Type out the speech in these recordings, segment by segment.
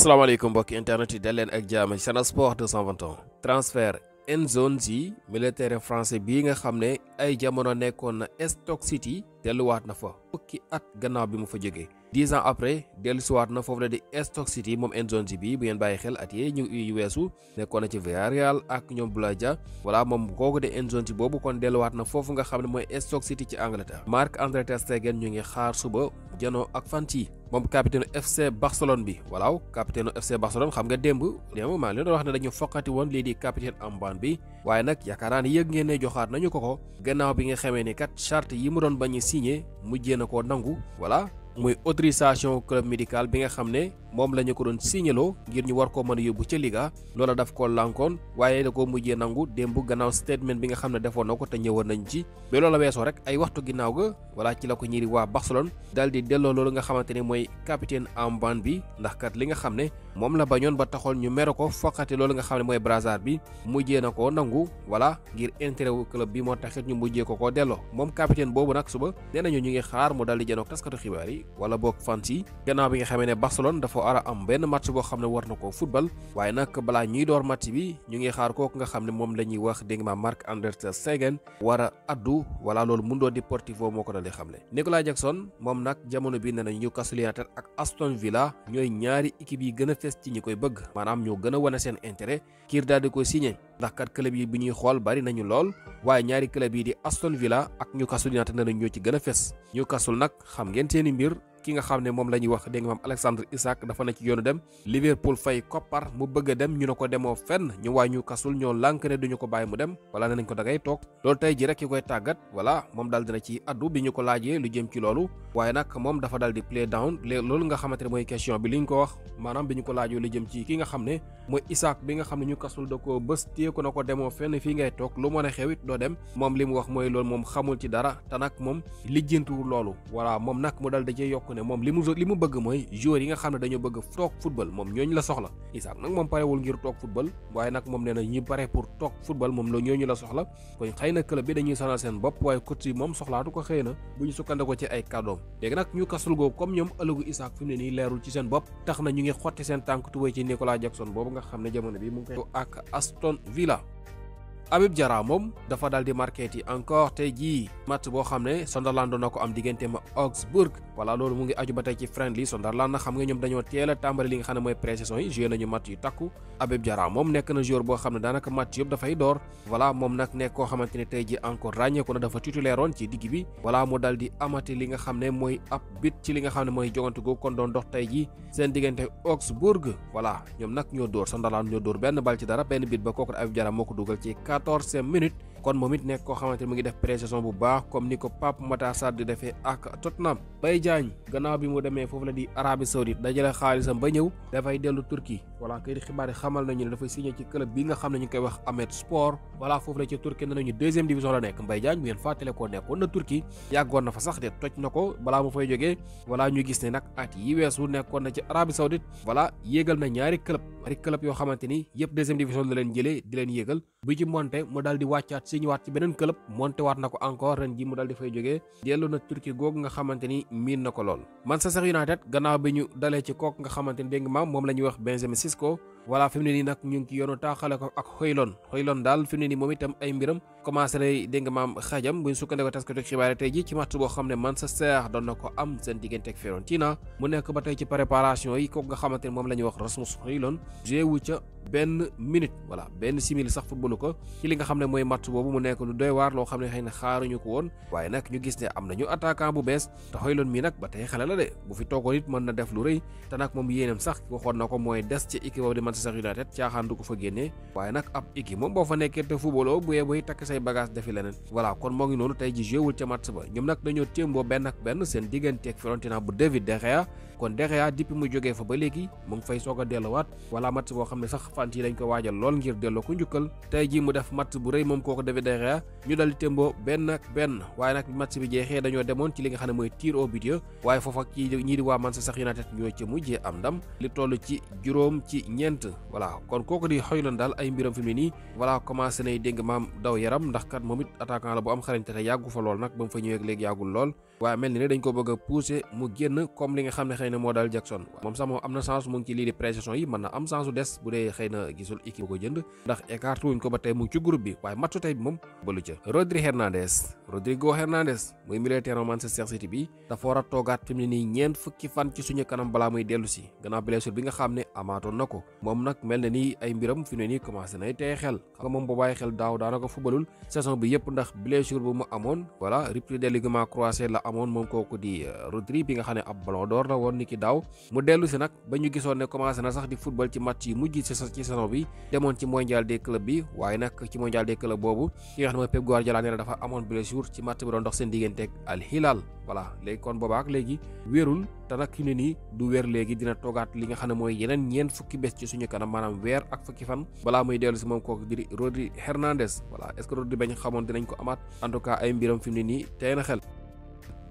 asalaamaaleykum mbokki internet yi dal leen ak jaam ci Sen Sport 221 transfert Nzonzi militaire français bii nga xam ne ay jamono nekkoon na Stoke City delluwaat na fa fukki at gannaaw bi mu fa jógee 10 ans après dellusiwaat na foofu la di Stoke City moom Nzonzi bi bu ngeen bàyyi xel at yee ñu weesu nekkoon na ci Villarreal ak ñoom Boulaye voilà moom kooku de Nzonzi boobu kon delluwaat na foofu nga xam ne mooy Stoke City ci Angleterre. Marc-André ter Stegen ñu ngi xaar suba janoo ak Fanti moom capitaine FC Barcelone bi voilà capitaine FC Barcelone xam nga démb maa ngi leen doon wax ne dañu foqati woon lii di capitaine Mbao bi waaye nag yaakaar naa ne yëg ngeen ne joxaat nañu ko gannaaw bi nga xamee ni kat charte yi mu doon bañ a signé mujjee na koo nangu voilà muy autorisation club médical bi nga xam ne moom la ñu ko doon signaloo ngir ñu war koo mën a yóbbu ca Liga loola daf ko lànkoon waaye da ko mujjee nangu démb gannaaw statement bi nga xam ne defoon na ko te ñëwoon nañ ci ba loola weesoo rek ay waxtu ginnaaw ga voilà ci la ko ñiiri waa Barcelone daal di delloo loolu nga xamante ne mooy capitaine Mbao bi ndax kat li nga xam ne moom la bañoon ba taxoon ñu mere ko foqati loolu nga xam ne mooy brassard bi mujjee na koo nangu voilà ngir intérêt wu club bi moo taxit ñu mujjee ko delloo moom capitaine boobu nag suba nee nañu ñu ngi xaar mu daal di janoog taskatu xibaar yi wala boog fans yi gannaaw bi nga xamee ne Barcelone dafa war a am benn match boo xam ne war na koo football waaye nag balaa ñuy door match bi ñu ngi xaar kooku nga xam ne moom la ñuy wax dégg nga Marc-André ter Stegen war a addu voilà loolu Mundo Deportivo moo ko dal di xamle. Nicolas Jackson moom nag jamono bi nee na Newcastle United ak Aston Villa ñooy ñaari équipe yi gën a fes ci ñi koy bëgg maanaam ñoo gën a wane seen intérêt kiir daal di ko signé ndax kat club yi bi ñuy xool bari nañu lool waaye ñaari club yi di Aston Villa ak Newcastle United nee na ñoo ci gën a fes Newcastle nag xam ngeen seeni mbir ki nga xam ne moom la ñuy wax dégg nga maam Alexandre Isak dafa na ci yoonu dem Liverpool fay koppar mu bëgg a dem ñu ne ko demoo fenn ñu waa Newcastle ñoo lànk ne duñu ko bàyyi mu dem wala ne nañ ko dangay toog loolu tey ji rek ki koy tàggat voilà moom daal dina ci addu bi ñu ko laajee lu jëm ci loolu waaye nag moom dafa daal di play down loolu nga xamante ne mooy question bi li ñu ko wax maanaam bi ñu ko laajee lu jëm ci ki nga xam ne mooy Isak bi nga xam ne Newcastle da ko bés téye ko na ko demoo fenn fii ngay toog lu mën a xewit doo dem moom li mu wax mooy loolu moom xamul ci dara te nag moom lijjantuwul loolu voilà moom nag mu daal da cee yokk ne moom li mu bëgg mooy joueurs yi nga xam ne dañoo bëgg toog football moom ñooñu la soxla Isak nag moom parewul ngir toog football waaye nag moom nee na ñi pare pour toog football moom la ñooñu la soxla kon xëy na club bi dañuy sonal seen bopp waaye coach yi moom soxlaatu ko xëy na bu ñu sukkandikoo ci ay kàddoom léegi nag Newcastle googu comme ñoom ëllëgu Isak fi mu ne nii leerul ci seen bopp tax na ñu ngi xotti seen tànk tuwéy ci Nicolas Jackson boobu nga xam ne jamono bi mu ngi koy ak Aston Villa. Habib Diarra moom dafa daal di marqué yi encore tey jii match boo xam ne Sunderland doon na ko am diggante ma Augsburg voilà loolu mu ngi aju ba tey ci friendly Sunderland na xam nga ñoom dañoo teel a tàmbali li nga xam ne mooy pré-saison yi joué nañu match yu takku Habib Diarra moom nekk na joueur boo xam ne daanaka match yëpp dafay door voilà moom nag nekk koo xamante ne tey ji encore ràññeeku na dafa titulaire woon ci digg bi voilà mu daal di amati li nga xam ne mooy ab bit ci li nga xam ne mooy jogante googu kon doon dox tey ji seen diggante Augsburg voilà ñoom nag ñoo dóor Sunderland ñoo dóor benn bal ci dara benn bit ba kooku Habib Diarra moo ko dugal ci 14e minute kon moom it nekk koo xamante ne mu ngi def pré-saison bu baax comme ni ko Pape Matar Sarr di defee ak Tottenham. Mbaye Diagne gannaaw bi mu demee foofu la di Arabie Saoudite dajale xaalisam ba ñëw dafay dellu Turquie voilà kay di xibaar yi xamal nañu ne dafay signé ci club bi nga xam ne ñu koy wax Ahmet Spor voilà foofu la ci Turquie ne nañu 2e division la nekk Mbaye Diagne bu ngeen fàttale koo nekkoon na Turquie yàggoon na fa sax de toj na ko balaa mu fay jógee voilà ñu gis ne nag at yi weesu nekkoon na ci Arabie Saoudite voilà yéegal na ñaari club yoo xamante ni yëpp 2e division la leen jëlee di leen yéegal bu ci monté mu daal di wàccaat si ñëwaat ci beneen club monté waat na ko encore ren ji mu daal di fay jógee dellu na Turquie googu nga xamante ni miin na ko lool. Manchester United gannaaw bi ñu dalee ci kooku nga xamante ni dégg nga maam moom la ñuy wax Benjamin Sesko voilà fi mu ne nii nag ñu ngi ci yoonu taaxale ko ak Hujlund daal fi mu ne nii moom itam ay mbiram commencé nay dégg nga maam xajam buñ sukkandikoo taskatu xibaar tey ji ci match boo xam ne Manchester doon na ko am seen diggante ak Fiorentina mu nekk ba tey ci préparation yi kooku nga xamante ni moom la ñuy wax Rasmus Hujlund joué wu ca benn minute voilà benn simili sax footballu ko ci li nga xam ne mooy match boobu mu nekk lu doy waar loo xam ne xëy na xaaruñu ko woon waaye nag ñu gis ne am nañu attaquant bu bees te Hujlund mi nag ba tey xale la de bu fi toogoon it mën na def lu rëy te nag moom yéenam sax waxoon na ko mooy des ci équipe boobu di Manchester United caaxaan du ko fa génnee waaye nag ab équipe moom boo fa nekkee te footballoo bu takk say bagage defi leneen voilà kon moo ngi noonu tey ji joué wul ca match ba ñoom nag dañoo témboo benn ak benn seen diggante ak Fiorentina bu David De Gea kon De Gea depuis mu jógee fa ba léegi mu ngi fay soog a delluwaat voilà match boo xam ne sax fant yi dañ ko waajal lool ngir delloo ko njukkal tey ji mu def match bu rëy moom kooku David De Gea ñu dal di témboo benn ak benn waaye nag match bi jeexee dañoo demoon ci li nga xam ne mooy tir au but waaye foofu ak ñii di waa Manchester United ñoo ci mujjee am ndam li toll ci juróom-ñeent voilà kon kooku di Hujlund daal ay mbiram fi mu ne nii voilà commencé nay dégg maam daw yaram ndax kat moom it attaquant la bu am xarañte te yàggu fa lool nag ba mu fa ñëwee léegi yàggul lool waaye mel ni ne dañ ko bëgg a pousser mu génn comme li nga xam ne xëy na moo daal Jackson moom sax moom am na chance mu ngi ci lii di pré-saison yi mën na am chance su des bu dee xëy na gisul équipe bu ko jënd ndax écarté wuñ ko ba tey mu ngi ci groupe bi waaye matchu tey bi moom balu ca Rodrigo Hernandez muy milieu terrain Manchester City bi dafa war a toogaat fi mu ne nii ñeent fukki fan ci suñu kanam balaa muy dellu si gannaaw blessure bi nga xam ne amaatoon na ko moom nag mel na ni ay mbiram fi mu ne nii commencé nay tey xel xam nga moom bu bàyyi xel daaw daanaka fubalul saison bi yëpp ndax blessure bu mu amoon voilà rupture des ligaments croisés la amoon moom kooku di Rodri bi nga xam ne ab ballon d'or la woon ni ki daaw mu dellu si nag ba ñu gisoon ne commencé na sax di football ci match yi mujj ci saison bi demoon ci mondial des clubs bi waaye nag ci mondial des clubs boobu ki nga xam ne mooy Pep Guardiola nee na dafa amoon blessure ci match bi doon dox seen digganteeg Al Hilal voilà léegi kon boobaak léegi wérul te nag fi ne nii du wér léegi dina toogaat li nga xam ne mooy yeneen ñeent fukki bés ci suñu kanam maanaam weer ak fukki fan balaa muy dellu si moom kooku di Rodri Hernandez voilà est-ce que Rodri bañ xamoon dinañ ko amaat en tout cas ay mbiram fi mu ne nii tey na xel.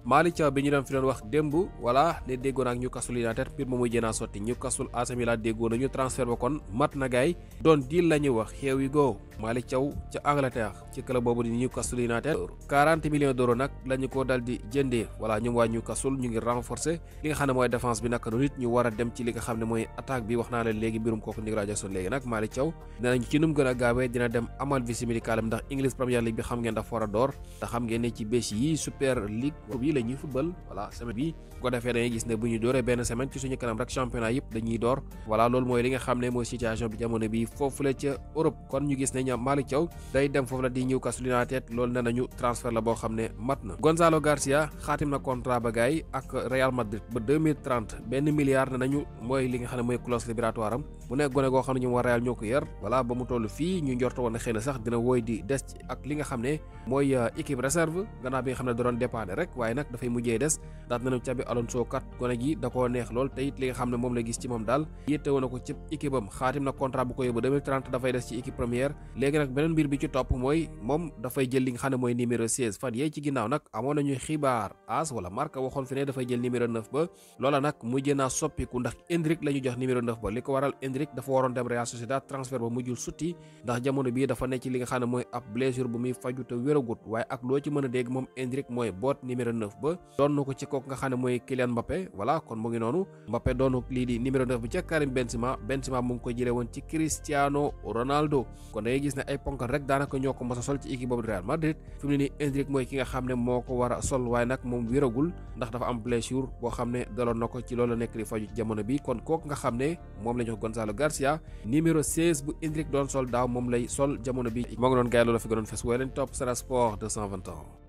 Malick Thiaw bi ñu doon fi doon wax démb voilà ne déggoon ak Newcastle United mbir ma muy jënaa sotti Newcastle AC Milan déggoo nañu transfert ba kon mat na gaay doon deal la ñuy wax here we go Malick Thiaw ca Angleterre ci club boobu di Newcastle United 40 millions d'euros nag la ñu ko dal di jëndee voilà ñoom waa Newcastle ñu ngi renforcer li nga xam ne mooy défense bi naka noonu it ñu war a dem ci li nga xam ne mooy attaque bi wax naa leen léegi mbirum kooku Nicolas Jackson léegi nag Malick Thiaw dinañ ci num gën a gaawee dina dem amal visite médicale ndax English Premier League bi xam ngeen dafa war a door te xam ngeen ne ci bés yi Super League bi la ñuy football voilà semaine bi bu ko defee dañuy gis ne bu ñu dooree benn semaine ci suñu kanam rek championnat yëpp dañuy door voilà loolu mooy li nga xam ne mooy situation bi jamono bi foofu la ca Europe kon ñu gis ne ñoom Malick Thiaw day dem foofu la di Newcastle United loolu nee nañu transfert la boo xam ne mat na Gonzalo Garcia xaatim na contrat ba gaay ak Real Madrid ba 2030 benn milliard ne nañu mooy li nga xam ne mooy clause libératoire am mu nekk gone goo xam ne ñoom waa Real ñoo ko yar voilà ba mu toll fii ñu njort woon ne xëy na sax dina woy di des ak li nga xam ne mooy équipe réserve gannaaw bi nga xam ne da doon dépanner rek waaye nag dafay mujjee des daat nañu Xabi Alonso kat gone gi da koo neex lool te it li nga xam ne moom la gis ci moom daal yitte woon na ko ci équipe am xaatim na contrat bu ko yóbbu 2030 dafay des ci équipe première léegi nag beneen mbir bi ci topp mooy moom dafay jël li nga xam ne mooy numéro 16 fan yee ci ginnaaw nag amoon nañu xibaar AS wala Marca waxoon fi ne dafay jël numéro 9 ba loola nag mujjee naa soppiku ndax Endrick la ñu jox numéro 9 ba li ko waral Endrick dafa waroon dem Real Sociedad transfert ba mujjul sutti ndax jamono bii dafa nekk ci li nga xam ne mooy ab blessure bu muy faju te wéragut waaye ak loo ci mën a dégg moom Endrick mooy boot numéro 9 ba doon na ko ci kooku nga xam ne mooy Kylian Mbappé voilà kon mu ngi noonu Mbappé doonu lii di numéro 9 bi ca Karim Benzema mu ngi koy jëlee woon ci Cristiano Ronaldo kon dangay gis ne ay ponkal rek daanaka ñoo ko mos a sol ci équipe boobu Real Madrid fi mu ne nii Endrick mooy ki nga xam ne moo ko war a sol waaye nag moom wéragul ndax dafa am blessure boo xam ne daloon na ko ci loolu nekk di faju ci jamono bi kon kooku nga xam ne moom la ñu wax Gonzalo Garcia numéro 16 bu Endrick doon sol daaw moom lay sol jamono bi moo ngi doon gaay loolu fi gënoon fes wooy leen topp Sen Sport 220 ans